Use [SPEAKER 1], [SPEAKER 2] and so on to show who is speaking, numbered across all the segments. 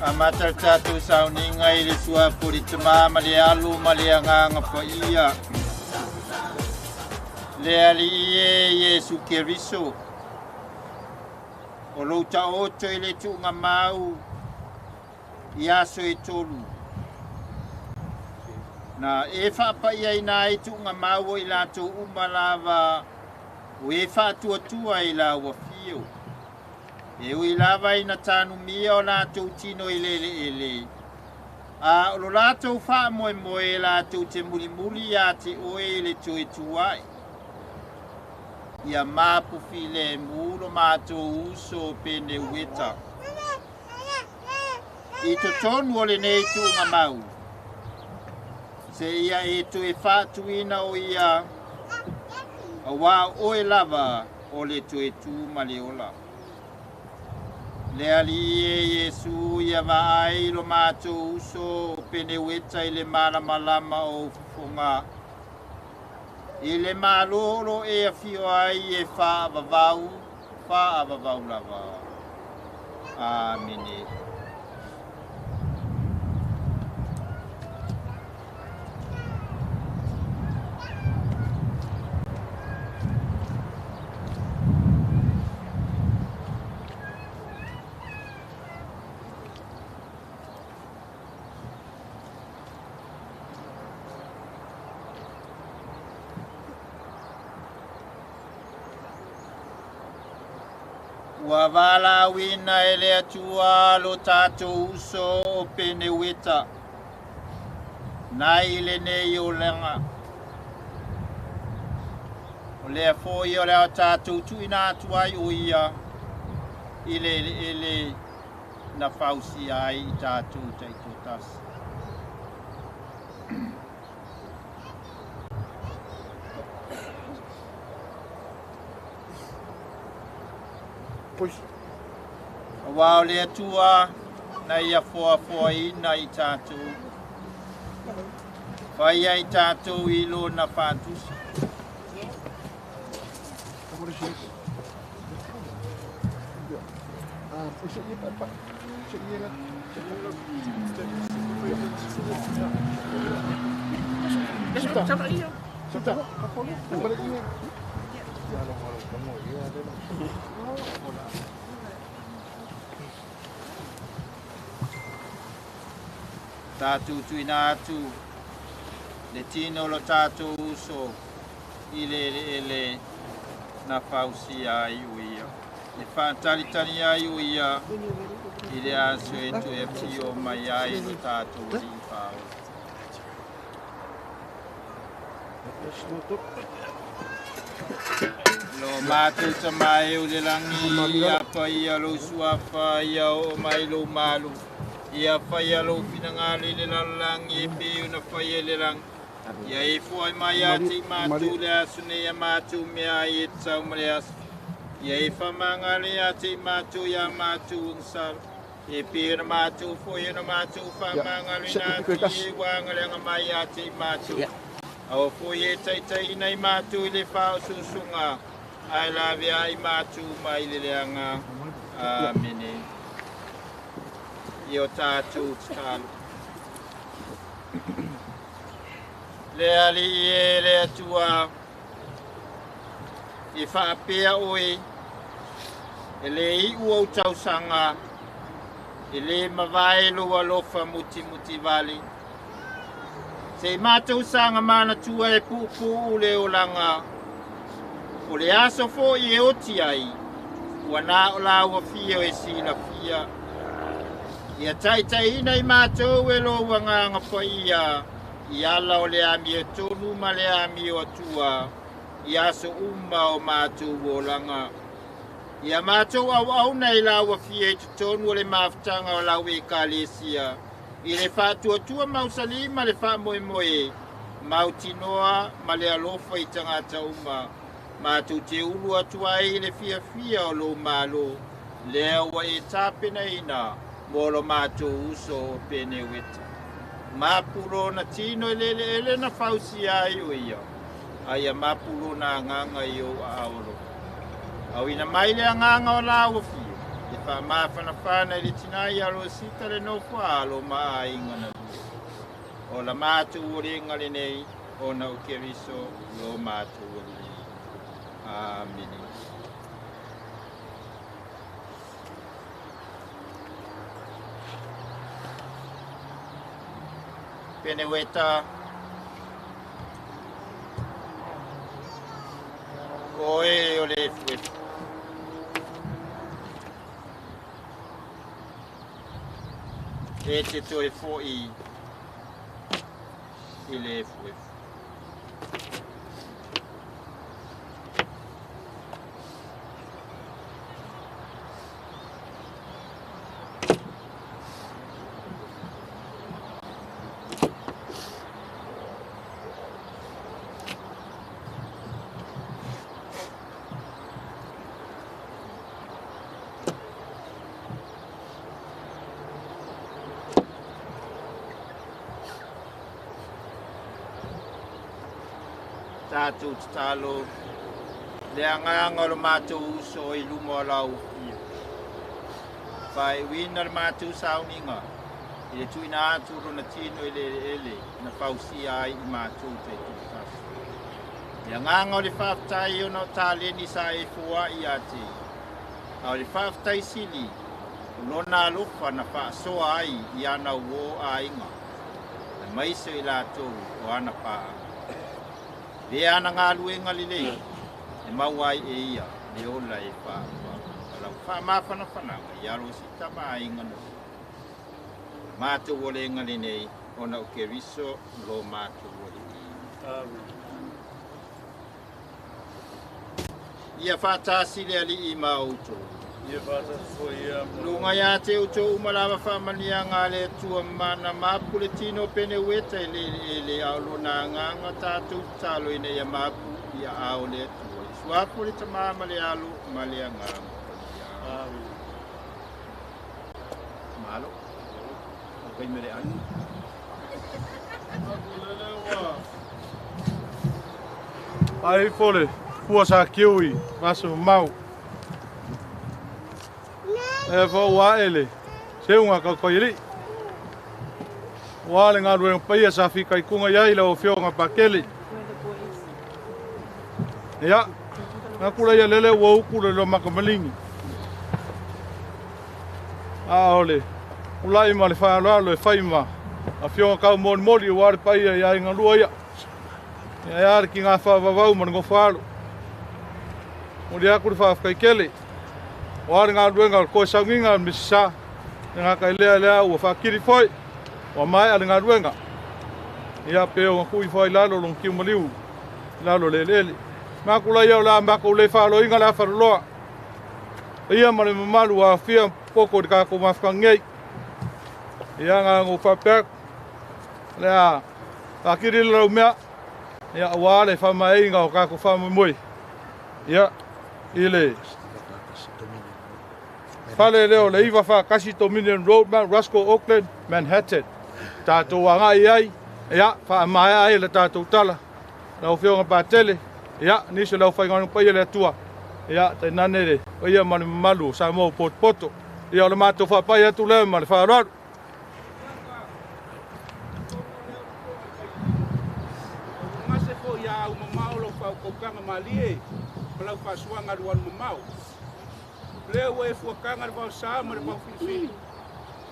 [SPEAKER 1] Amata tatou sauniga i le suafu le tamā ma le alu ma le agaga paia. Le alii e Iesu Keriso, o lou taoto i le tuugamau i aso e tolu. Na e faapaiaina ai tuugamau o i latou uma lava o e faatuatua i la ua fio. E ui lava ina tanumia o latou tino i leleele. A o lo latou faamoemoe latou te mulimuli ia te oe i le toe tuai. Ia mapu filemu lo matou uso Peneueta. I totonu o lenei tuugamau. Se ia e toe faatuina o ia, auā oe lava o le toe tu ma le ola. Le alii e Iesu ia vaai lo matou uso o Peneueta i le malamalama o fofoga. I le malolo e afio ai e faavavau, faavavau lava. Amene. Ua valaauina e le Atua lo tatou uso o Peneueta, nai lenei olaga. O lea foi o le a tatou tuuina atu ai o ia i le eleele na fausia ai i tatou taitoatasi. Auā o le Atua na ia foafoaina i tatou, faia i tatou i lona faatusa. Tātou tuina atu le tino lo tātou uso i le ele na fausia ai uia. Le whaantalitali ai uia i le aso e tu e pio mai ai lo tātou li whao. Lo mātou tamae o le langi ia pai lo suafa ia o mai lo malu. Ia whai alo pinangale le lalangi e pe una whai le lang. Ia e fuai mai a te mātou le aso nei a mātou mea ai e tau ma le aso. Ia e whamangale a te mātou ia mātou ungsalo. E pe una mātou foi una mātou whamangale nā te e wangale anga mai a te mātou. Awa foi e taitai ina i mātou i le whao susunga. Ai lawe ai mātou mai le leanga. Amene. I o tātou tatalo. Le ali e le atua i whaapea oe e le iu au tausanga e le mavae lo alofa muti muti vale. Se mātou sanga mana tua e pupu le olanga o le aso fo i e oti ai ua nā o la ua fia e sila fia. Ia taitai ina i mātou e lo wanganga whaia i ala o le ami e tonu ma le ami o atua i aso uma o mātou o langa. Ia mātou au au nei la ua fia i tonu o le mafutanga o lau e kalesia. I le whātua mausali ma le whaamoemoe mautinoa ma le alofa i tangata uma. Mātou te ulu atua i le fia fia o lo malo lea ua e tāpena ina mo lo mātou uso o pene weta. Māpuro na tino e lele ele na fausia ai o ia. Aia māpuro na anganga i o aolo. Au ina mai le anganga o la ua fio. E wha māwhana whana i le tinai alo sita le nofo alo ma ainga na lua. O la mātou o le ngale nei, o na o keriso lo mātou o le. Amene. Peneweta koe o le fuefu. E te toe foi i le fuefu. Tātou tatalo, le anganga o le mātou uso i luma o lau fia. Whai wina le mātou sauninga, i le tuina atu rona tino i le ele, na fausia ai i mātou te tūtasi. Le anganga o le whaftai o na tāleni sa e fua i a te. A o le whaftai sili, o lona alofa na whaasoa ai i ana uo ainga. Na maiso i lātou o ana paa. Le ana ngā luenga lelei, e mau ai e ia, le ola e whaapua. Lau wha māwhana whananga, i alo si tama ainga no. Mātou ole ngale nei, ona o keriso, lo mātou ole i. Amen. Ia whātasi le ali i māutou. Ia whātasi fo ia. Lunga ia te uto umalawa whamania ngā le tua mana mapu le tino pene weta e le ele au lona nganga tātou talo ina ia mapu ia ao le tua. Suapo le tamama le alo ma le anganga. Amen. Malo. Kai mere anu.
[SPEAKER 2] Ai fole, pua sa kiwi, maso mau. E fo wa ele, se unga ka koiri. Ua le galuega paia sa fitaituga i ai lau Afioga Pakele. Ia, gakula ia lele ua uku le loa makamaligi. A o le ulai ma le faaaloalo e fai ma afioga kaumolimoli ua le paia i aiga lua ia. Ia e a le kiga faavavau ma le gofoalo. Moli aku le faafetaikele. Ua le galuega o le koesaugiga o le Misisa. Le gata i lea lea ua faakili foi. Ua maea le galuega. Ia pe o ngakui foi lalo long kiu maliu. Lalo le lele. Makula ia o la makou le faaloiga le afaloloa. Ia ma le mamalu a afia poko i ka ko mafakangei. Ia ngā ngō whapea. Lea akiri le lau mea. Ia ua le whamaeinga o kako whamumui. Ia i le fale leo le iwa whakasi Dominion Road, Mount Ruskell, Auckland, Manhattan. Tātou anga i ai. Ia whaamaea ai le tātou tala. Lau whionga pātele. Ia nisi lau whainganu paia le atua. Ia tainane le paia ma le mamalu o Samoa potopoto. Ia o le mātou whapai atu lea ma le whaararu.
[SPEAKER 3] Ngase fo ia au mamao lau whaukaukaga malie, ma lau faasuaga alualu mamao. Lea ua e fuakaga le vaosā ma le vaofilifili,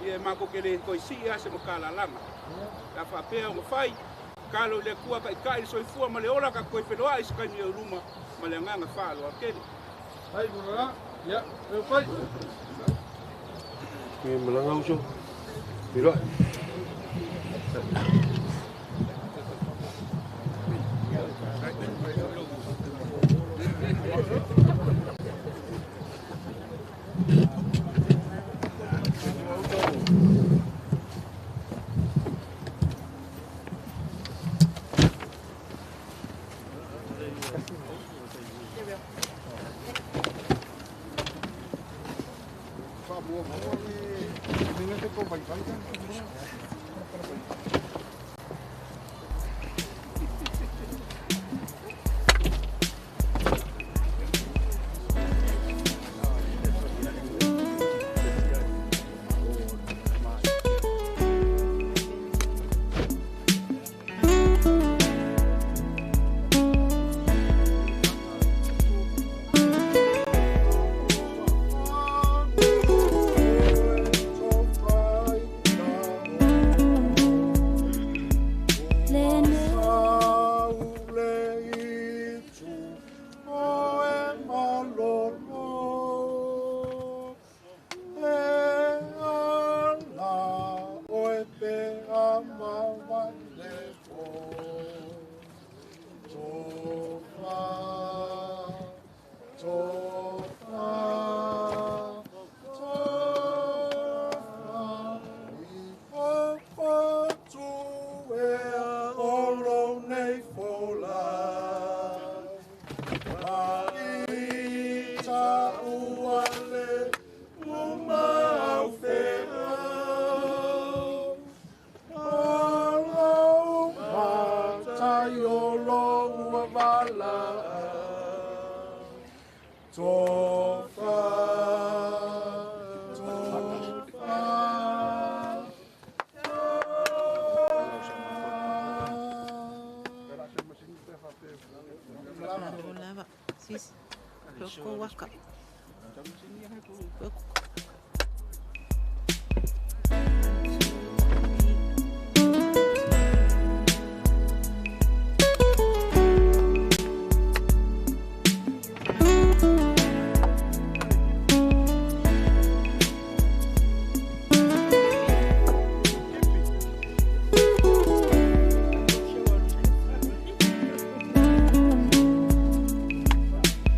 [SPEAKER 3] ia e makou ke lē toe si'i a se makalalaga. La faapea o mafai, kalo i le Atua taʻitaʻi le soifua ma le ola tatou feloaʻi i se taimi e uluma ma le agaga faaloa tele.
[SPEAKER 2] Ai mula ia, e fai.
[SPEAKER 4] Ni malanga uso. Mira.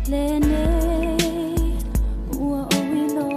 [SPEAKER 5] Lene, ua o ilo.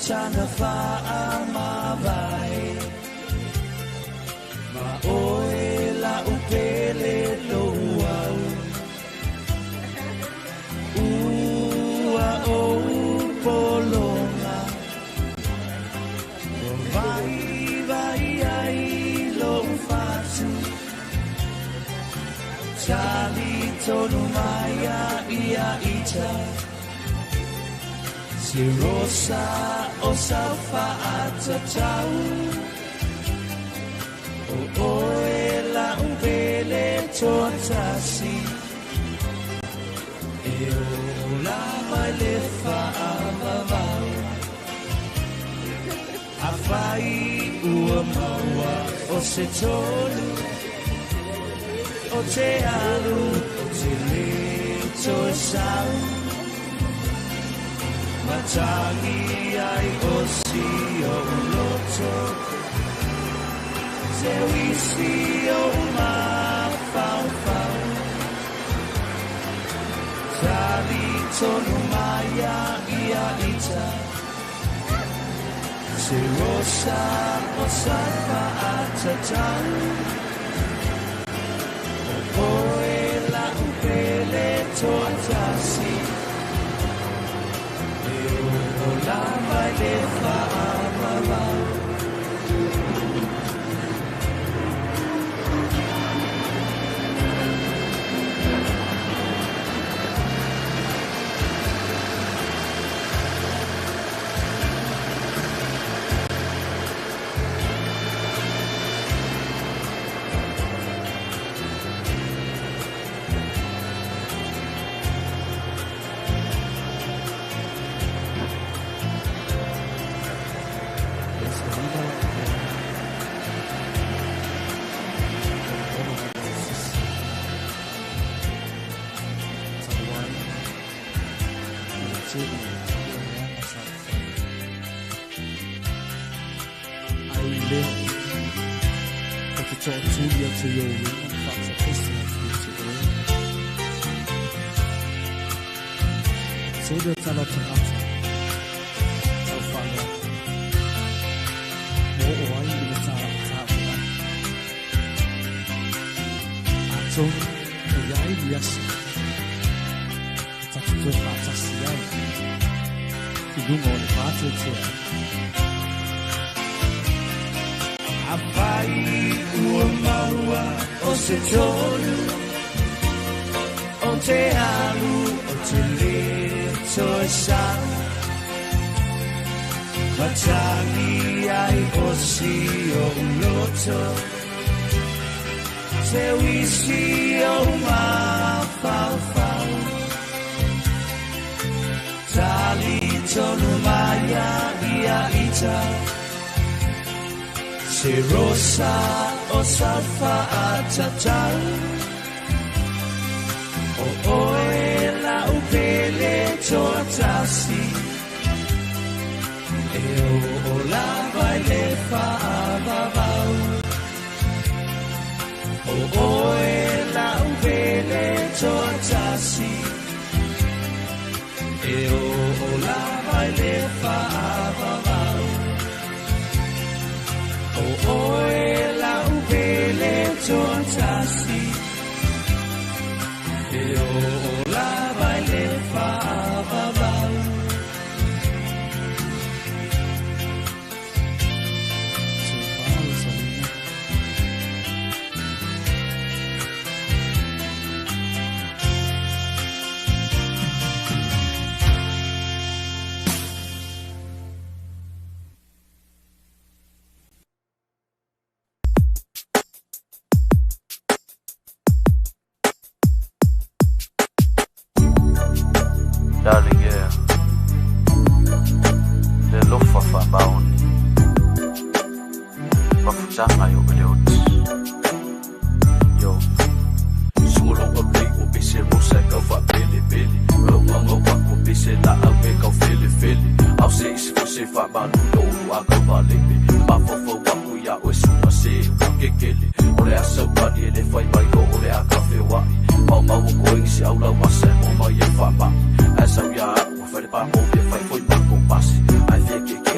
[SPEAKER 5] tana whaamavae. Ma oe la upele loau. Ua ou polonga. O vai vai ai lo fatu. Tali tonu maia ia ita. Si rosa o saufa atatau. O oe la ubele toatasi. E o la mai le whaamavau. A whai ua maua o se tolu. O te alu o te le toe sau. Matangi ai o si o loto. Te wisi o mawhauwhau. Tali tonu maia ia ita. Se rosa o safa atatau. O oe la upele toatasi. E o la mai le whaamavau. A whai ua maua o se tolu. O te alu o te le toe sau. Matangi ai o si o loto. Te wisi o mawhauwhau. Tali tonu maia ia ita. Se rosa o safa atatau. O oe la upele toatasi. E o la vai le whaamavau. O oe la upele toatasi. E o la vai le whaamavau. O oe la upele toatasi. E o la vai le whaamavau.
[SPEAKER 6] Darling, yeah. Le lofa fa baoni. Mafutanga yo beleot. Yo. Solo a play o bese rosa go fa pele pele. Lo mama wa ko bese la au me go fele fele. Au se is fo se fa ba lu lo a go ba le. Ma fo fo wa ku ya o su ma se wa ke kele. Ore a sa pa ni le fai mai go ore a ka fe wa. Mau mau ko ingi se au la wa se mo mai e fa ma. Ai sau ia wa fai le pa mo fia fai foi ma ko pasi. Ai fia ke ke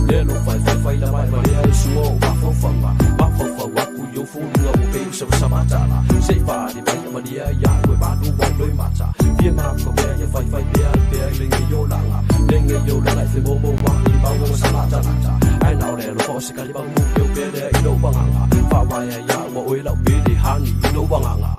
[SPEAKER 6] Le lo fai fai fai la mai ma lea i sua o mafaufauga. Mafaufau aku i ou foliga ua pei o se samatala. Se i faali mai ia malia ia au e malu ai loimata. Fia mafuka pea ia faifai pea ai pea i lege i olaga. Lege i olaga e femoumouaʻi i mauga sa gatagata. Ae na o le alofa o se kalimau muliau pea lea i lou agaga. Faavae ai au ua oe lau pele hani i lou agaga.